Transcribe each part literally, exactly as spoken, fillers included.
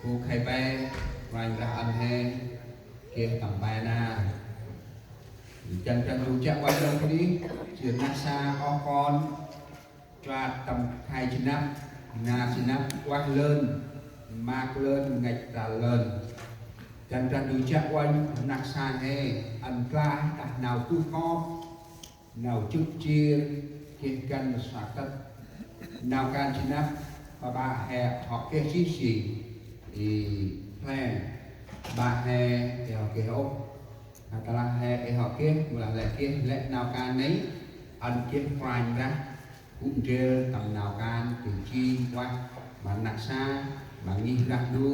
Gŭ khay pe, Kôranh Brah ăn he geh tâm pe nar. Dăn Brah Ndu chiă uănh đŏng kơt nây, jêh rnăk sa oh kon chuat tâm khay ji năp, nar ji năp, ueh lơn, maak lơn, ngăch tal lơn. Dăn Brah Ndu chiă uănh rnăk sa he, ăn klaih đah nau tuh kop, nau jŭk jêr, geh găn sa tât. Nau kan ji năp, ƀă ƀă he hŏ geh jêh jêng i phen, ƀă he ê hŏ geh ôh. Tơlah he ê hŏ geh, mâu lah lĕ geh, lĕ nau kan nây ăn geh Kôranh Brah gŭ ndrel tâm nau kan, geh jêng ueh ma rnăk sa, ma ngih Brah Ndu,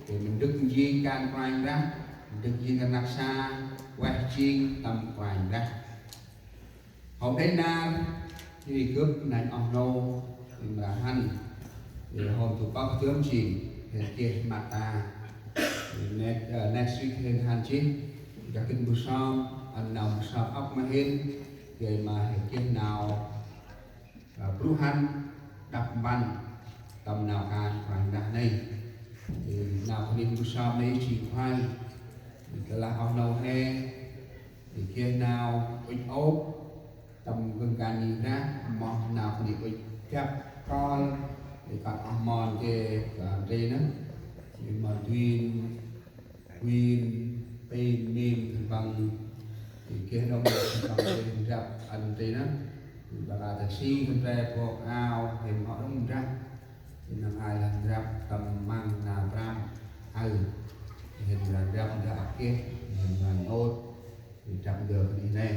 geh ma ndâk jêng kan Kôranh Brah, ndâk jêng rnăk sa, ueh jêng tâm Kôranh Brah. Hôm đê̆ nar, jêh ri gâp nanh oh nô, i mra hăn, i hôm tu păk dơm jêng, hên geh măt ta. Next, ơ, next week hên hăn jêh, gâp gĭt mbơh sơm, ăn nau mbơh sơm âk ma hên, gay ma hên geh nau, ơ, bruă hăn, đăp mpăn, tâm nau kan Kôranh Brah nây. Nau kơt nây mbơh sơm nây jêng khlay, tơlah oh nô he, geh nau ŭch ôp, tâm gâp kan ngih Brah, moh nau kơt nây ŭch drăp kơl, i kơt oh mon geh, ơ, ndri nơh, i mon Duin, Win, Pin, Min, khân păng, i geh đŏng khân păng geh drăp ăn ndri nơh, i ƀă a taxi khân pe bok ao, hên hŏ đŏng drăp, i năng ai lah drăp tâm măng nau prăm, aơ, hên lah drăp ndơ ăp geh, hên lah ôt, i drăp ndơ kơt nây.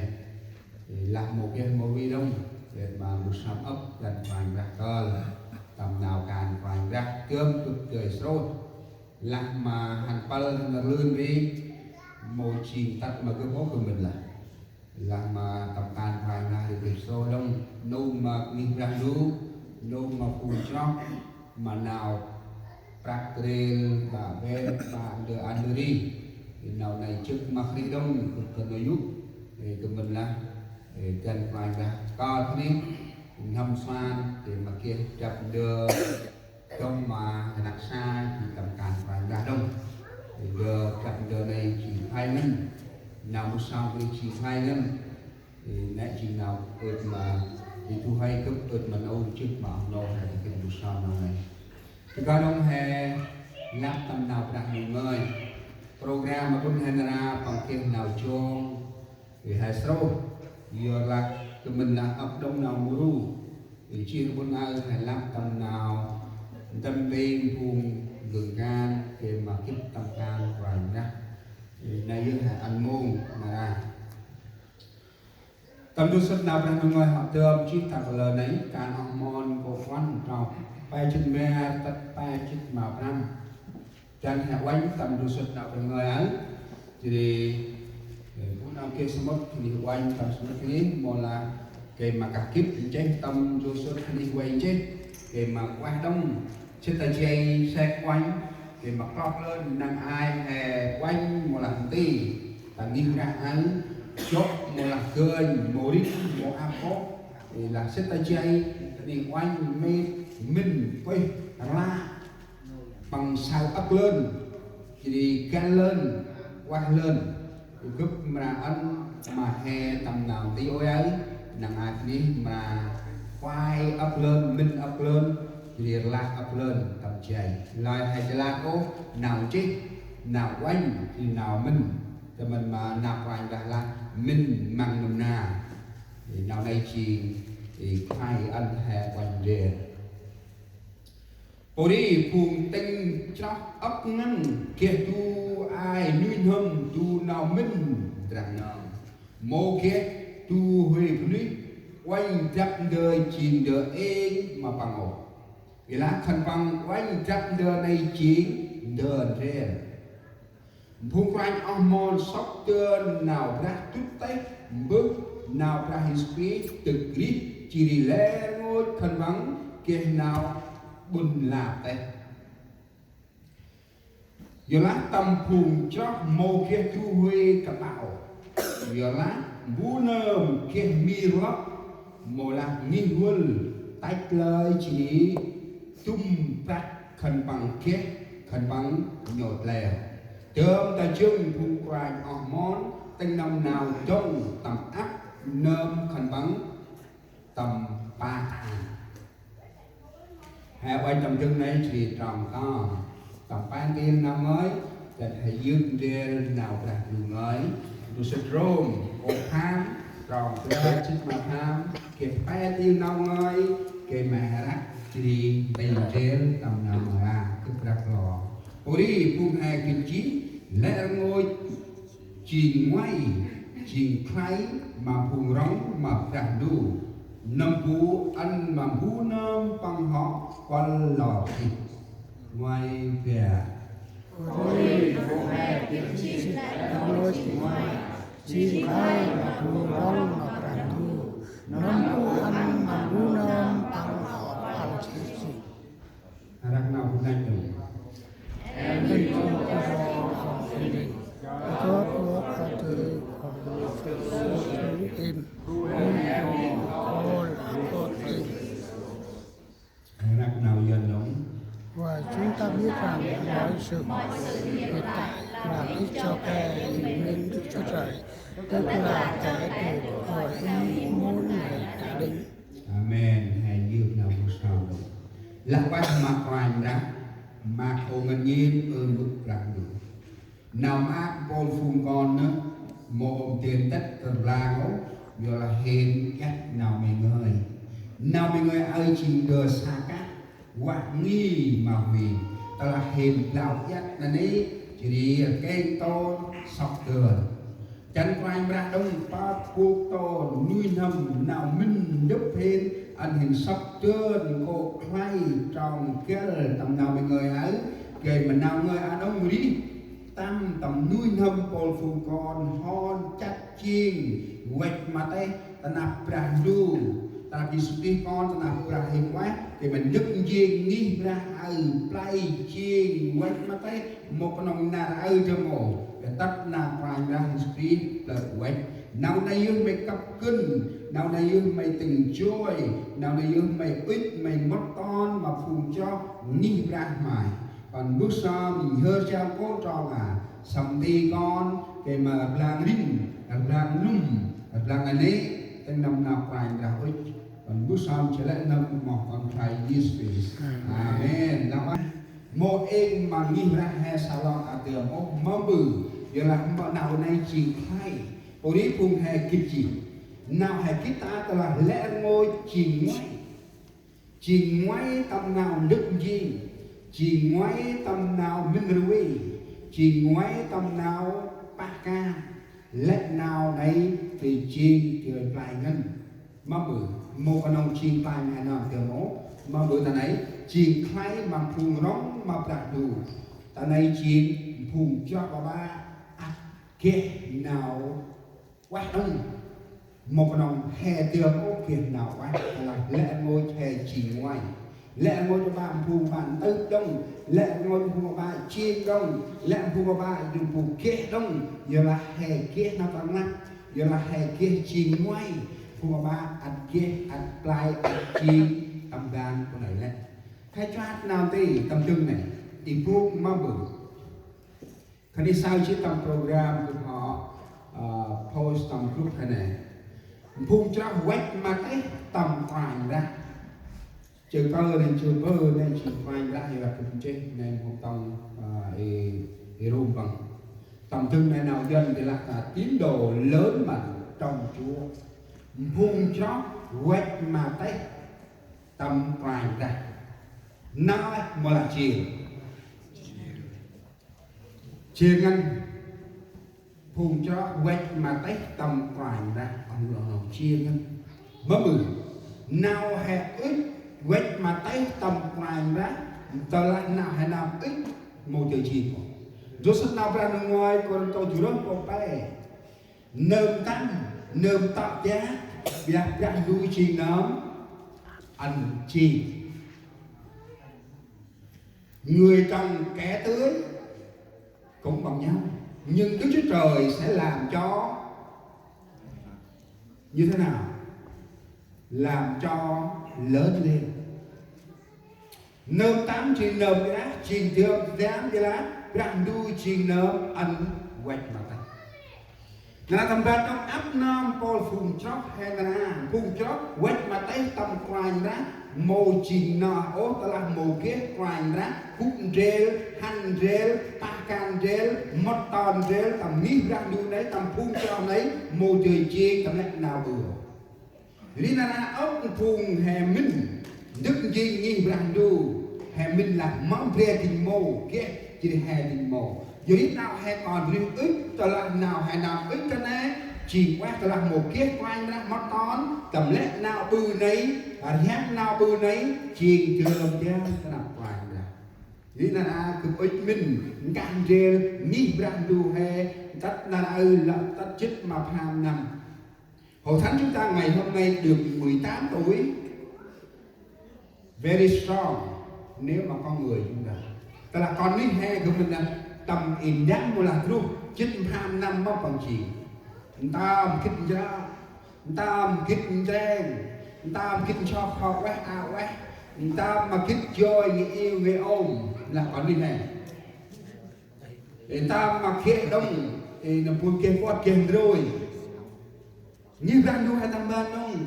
Lah mâu geh mâu ri đŏng, geh ma mbơh sơm âk dăn Kôranh Brah kơl, tâm nau kan Kôranh Brah gơm gâp dơi srôih. Lah ma hăn pâl hăn rlưn ri, mâu jêng tât ma gâp ôh gâp mĭn lah. Lah ma tâm kan Kôranh Brah ri gâp srôih đŏng, nơm ma ngih Brah Ndu, nơm ma phung chroh, ma nau prăk rêl, ƀă ƀĕ, ƀă ndơ ăn ndơ ri. Nau nây jêng ma Krist đŏng, gâp kơt nây yô̆, gâp mĭn lah, găn Kôranh Brah kơl kơt nây, n'hâm suan, gay ma geh drăp ndơ, dŏng ma rnăk sa, jêng tâm kan Kôranh Brah đŏng. Ndơ, drăp ndơ nây jêng khlay ngăn, nau mbơh sơm nây jêng khlay ngăn. Nây jêng nau ŭch ma, i du huê gâp ŭch ma nô, jêh ma oh nô he gĭt mbơh sơm nau nây. Tơ kơt đŏng he lăp tâm nau Brah Ndu ngơi. Program ma ƀon he nar aơ păng geh nau jong, i he srôih, yorlah gâp mĭn lah ăp đŏng nau mru. I jêh ƀon aơ he lăp tâm nau ndăm bêng phung gâp kan, gay ma gĭt tâm kan Kôranh Brah. I nây yơh he ăn mông nar aơ. Tâm ndô sât nau Brah Ndu ngơi hŏ dơm jêh ta kalơ nây, kan oh mon kô̆ puăn trong pe jât ma bar tât pe jât ma prăm. Dăn he uănh tâm ndô sât nau Brah Ndu ngơi aơ. Jêh ri, ơ, bu nau geh samƀŭt kơt nây uănh tâm samƀŭt kơt nây, mâu lah gay ma kah gĭt nchih tâm ndô sât kơt nây uănh nchih, gay ma ueh đŏng. Sĭt ta jay sek uănh, gay ma kloh lơn năng ai he uănh mâu lah nti. Ta ngih Brah aơ, jŏ mâu lah gơnh, mâu rĭm, mâu ăp ôh. Ê, lah sĭt ta jay, kơt nây uănh mĭn, mĭn, pơih, rlă. Păng saơ âk lơn, jêh ri găn lơn, ueh lơn. Gâp mra ăn ma he tâm nau nti ôi aơ, năng ai kơt nây mra khlay âk lơn, mĭn âk lơn, jêh ri rlă âk lơn tâm jay. Lơi he jêlah ôh, nau nchih, nau uănh, jêh ri nau mĭn. Tâm mĭn ma nau Kôranh Brah lah mĭn măng nơm nar. Nau nây jêng, ê, khlay ăn he uănh ndrel. Pô ri phung tĭng chroh âk ngăn geh du ai nuih n'hâm du nau mĭn drăng nơm. Mâu geh du huê bunuyh uănh drăp ndơ jêng ndơ êng ma păng ôh. Ƀiălah khân păng uănh drăp ndơ nây jêng ndơ ndrel. Phung kôranh oh mon sŏk dơn nau Brah dŭt têh mbơh nau Brah Yêsu Krist dâk rêh jêh ri lĕ rngôch khân păng geh nau ƀon lan têh. Yorlah tâm phung chroh mâu geh du huê kơƀao. Yorlah mbu nơm geh mir lăp mâu lah ngih vâl tăch lơi jêh ri dŭm prăk khân păng geh khân păng nhôt leo. Dơm ta jâng phung kôranh oh mon, tĭng nâm nau dŏng tâm ăp nơm khân păng tâm pah ăn. He uănh tâm dâng nây jêh ri trong to. Tâm pah ăn nau ngơi, dăn he yơk ndrel nau Brah Ndu ngơi. Ndu sĭt Rôm, ô pham, trong bar jê̆t ma pham, geh pah ăn nau ngơi, geh ma răk, jêh ri nti ndrel tâm nau ngơi a, gâp răk lo. Pô ri phung he gĭt jêh, lĕ rngôch jêng ngoai, jêng khlay ma phung rŏng ma Brah Ndu. Nâm bu ăn ma bu nơm păng hŏ kuăl lor jêh. Ngoai bia. Ôi, phung he gĭt jêh, lĕ rngôch jêng ngoai, jêng khlay ma phung rŏng ma Brah Ndu. Nâm bu ăn ma bu nơm păng hŏ kuăl lor jêh. Răk nau bu năch đŏng. Răk nau Yuăn đŏng. Và chúng ta biết rằng mọi sự hiện tại là Đức Chúa Trời, Thiên Liêng Đức Chúa Trời, tức là kẻ được hội ý muốn Ngài đã định. Amen. He yơk nau bu sơm đŏng. Lah ueh ma Kôranh Brah, ma Khôn Ngăn Ngiên, ơ Mbơ̆ Brah Ndu. Nau maak mpôl phung kon nơh, mâu hôm dên tât tơrblang ôh, yorlah hên iăt nau May ngơi. Nau May ngơi aơ jêng ndơ sa kah, vah ngih ma huêng, tơlah hên blao iăt nanê̆, jêh ri rkêng tôr sŏk dơn. Dăn Kôranh Brah đŏng pơk pôk tôr nuih n'hâm nau mĭn ndŭp hên, ăn hên sŏk dơn kô̆ khlay trong găl tâm nau May ngơi aơ, gay ma nau ngơi aơ đŏng rêh. Tăm tâm nuih n'hâm mpôl phung kon hon chăt jêng văch ma têh ta năp Brah Ndu, ta năp Yêsu Krist Kon, ta năp Brah Huêng Ueh, gay ma ndŭk njêng ngih Brah aơ play jêng văch ma têh, mâu knŏng nar aơ dơm ôh, gay tât năp Kôranh Brah Yêsu Krist plơ̆ văch. Nau nây yơh may kăp gân, nau nây yơh may tĭng joi, nau nây yơh may ŭch, may mât ton ma phung chroh ngih Brah may. Kon mbơh sơm nhhơr jao kô̆ trong a, săm ti kon, gay ma rblang rĭm, rblang nŭm, rblang nanê̆, tĭng nâm nau Kôranh Brah ŭch. Kon mbơh sơm jêh lĕ nâm moh Kon Khlay Yêsu Krist. Amen. Amen. Nau a, mâu êng ma ngih Brah he sa lon a dơm ôh, mâm bơh, yorlah mâm nau nây jêng khlay. Pô ri phung he gĭt jêh. Nau he gĭt ta tơlah lĕ rngôch jêng ngoai. Jêng ngoai tâm nau ndŭk njêng, jêng ngoai tâm nau mĭn rvê, jêng ngoai tâm nau pah kan, lĕ nau nây gay jêng gay play ngăn. Mâm bơh, mâu knŏng jêng play ngăn nơm dơm ôh, mâm bơh ta nây jêng khlay ma phung rŏng ma Brah Ndu. Ta nây jêng phung chroh ƀaƀă ăt geh nau ueh đŏng. Mâu knŏng he dơm ôh geh nau ueh, tơlah lĕ rngôch he jêng ngoai. Lĕ rngôch ƀaƀă phung ƀaƀă ntŭk đŏng, lĕ rngôch phung ƀaƀă jêng đŏng, lĕ phung ƀaƀă jêng phung geh đŏng, yorlah he geh nau tâm rnglăp, yorlah he geh jêng ngoai, phung ƀaƀă ăt geh, ăt play, ăt jêng tâm ban pô nây lĕ. Khay chuat nau nti tâm dâng nây, i bôk mâm bơh. Khân ay say jêh tâm program gâp hŏ, ơ, post tâm group he nây. Phung chroh văch ma têh tâm Kôranh Brah. Jơ kơ nây jơ bơ nây jêng Kôranh Brah, yorlah gâp nchih nây mâu tông, ơ, i, i Rôm păng. Tâm dâng nây nau Yuăn gay lah ta tín đồ lớn mạnh trong Chúa. Phung chroh văch ma têh tâm Kôranh Brah. Nau mâu lah jêng. Jêng ngăn phung chroh văch ma têh tâm Kôranh Brah, oh nô, oh nô, jêng ngăn. Mâm bơh, nau he ŭch văch ma têh tâm Kôranh Brah, tơlah nau he nơm ŭch mâu dơi jêng ôh. Jôsep nau Brah Ndu ngơi Kôrintô jrơh pô pe. Nơm tăm, nơm tŏ dak, biăp Brah Ndu jêng nơm ăn jêng. Người trồng kẻ tưới cũng bằng nhau. Nhưng Đức Chúa Trời sẽ làm cho như thế nào? Làm cho lớn lên. Nơm tăm jêng nơm ƀiălah, jêng dơm dam ƀiălah, Brah Ndu jêng nơm ăn văch ma têh. Nar aơ tâm ban đŏng ăp nơm mpôl phung chroh he nar aơ, phung chroh văch ma têh tâm Kôranh Brah, mâu jêng nơh ôh, tơlah mâu geh Kôranh Brah gŭ ndrel, hăn ndrel, pah kan ndrel, mât ton ndrel, tâm ngih Brah Ndu nây, tâm phung chroh nây, mâu dơi jêng tâm lĕ nau ƀư. Ri nar aơ ŏk phung he mĭn, ndâk jêng ngih Brah Ndu, he mĭn lah mâm bre dĭng mâu, geh jêh ri he dĭng mâu. Yor ri nau he kon rêh ŭch, tơlah nau he nau ŭch kơt nây, jêng ueh tơlah mâu geh Kôranh Brah mât ton, tâm lĕ nau ƀư nây, rhiăng nau ƀư nây, jêng dơm dam ta năp Kôranh Brah. Ri nar aơ gâp ŭch mĭn, nkah ndrel, ngih Brah Ndu he, tât nar aơ lŏ tât jât ma pham năm. Hội thánh chúng ta ngày hôm nay được mười tám tuổi. Very strong nếu mà con người chúng ta. Tức là kon nuyh he gâp mĭn nây tâm i ndăm mâu lah druh jât ma pham năm mâu păng jêng. Ntơm gĭt njrăng, ntơm gĭt njreng, ntơm gĭt nsok hŏ ueh a ueh, ntơm ma gĭt joi ngơi iu ngơi ôm lah kon nuyh he. Ntơm ma geh đŏng, ê, nơm bu geh puăt geh ndrôi. Ngih Brah Ndu he tâm ban đŏng.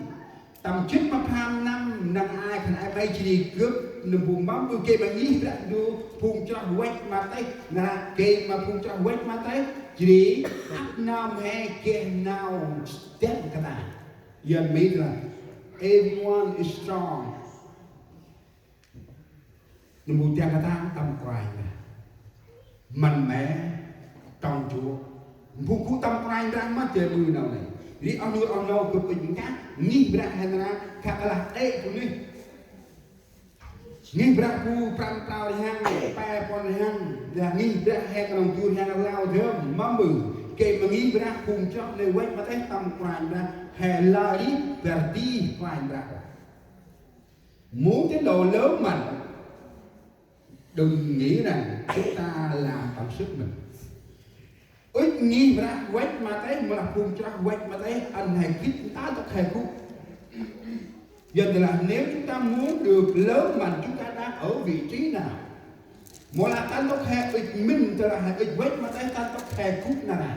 Tâm jât ma pham năm năng ai khân ay may jêh ri gâp nơm bu mâm ƀư gay ma ngih Brah Ndu phung chroh văch ma têh, nar aơ gay ma phung chroh văch ma têh, jêh ri ăp nơm he geh nau dăn kơt nây. Yor Mi lah, everyone is strong. Nơm bu dăn kơt nây tâm Kôranh Brah. Mạnh mẽ trong Chúa. Phung gŭ tâm Kôranh Brah mât dơi ƀư nau nây. Ri oh nô oh nô gâp ŭch nkah, ngih Brah he nar aơ, khă lah đê̆ bunuyh. Ngih Brah bu prăm prao rhiăng, pe puăn rhiăng, lah ngih Brah he knŏng du rhiăng rlau dơm, mâm ƀư, gay ma ngih Brah phung chroh nây văch ma têh tâm Kôranh Brah, he lơi ri, bar di Kôranh Brah. Muốn tín đồ lớn mạnh, đừng nghĩ rằng chúng ta làm bằng sức mình. Ŭch ngih Brah văch ma têh, mâu lah phung chroh văch ma têh, ăn he gĭt ntơm tât he gŭ. Yor lah nếu chúng ta muốn được lớn mạnh, chúng ta đang ở vị trí nào? Mâu lah ntơm tât he ŭch mĭn, tơlah he ŭch văch ma têh, ntơm tât he gŭ nar aơ.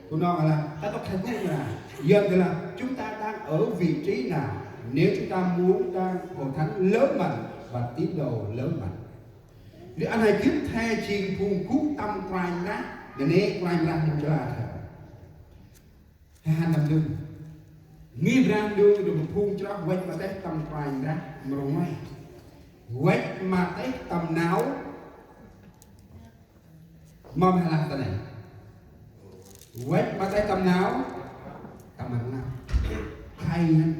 Gŭ nơm lah, ntơm tât he gŭ nar aơ. Yor lah chúng ta đang ở vị trí nào? Nếu chúng ta muốn đang hội thánh lớn mạnh và tín đồ lớn mạnh. Ri ăn he gĭt he jêng phung gŭ tâm Kôranh Brah, nanê̆ Kôranh Brah mâu jra he. He hăn tâm dŭm. Ngih Brah Ndu, dŭm phung chroh văch ma têh tâm Kôranh Brah mrô ngoai. Văch ma têh tâm nau, mâm he lah ta nây. Văch ma têh tâm nau, tâm rnglăp. Khlay ngăn,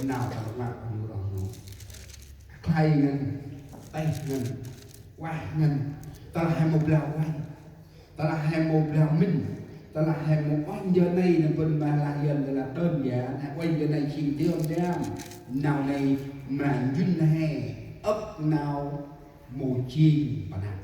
nau tâm rnglăp, oh nô oh nô. Khlay ngăn, têh ngăn, ueh ngăn, tơlah he mâu blau uănh. Tơlah he mâu blau mĭn, tơlah he mâu uănh jơ nây, nơm bơ̆n ma lah yor tơlah đơn giản, he uănh jơ nây jêng dơm dam, nau nây mra njŭn he, âk nau mâu jêng pa năp.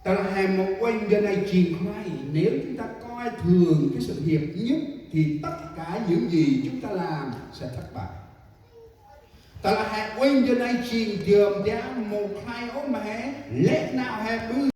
Tơlah he mâu uănh jơ nây jêng khlay, nếu chúng ta coi thường cái sự hiệp nhất thì tất cả những gì chúng ta làm sẽ thất bại. Tơlah he uănh jơ nây jêng dơm dam mâu khlay ôh ma he, lĕ nau he ƀư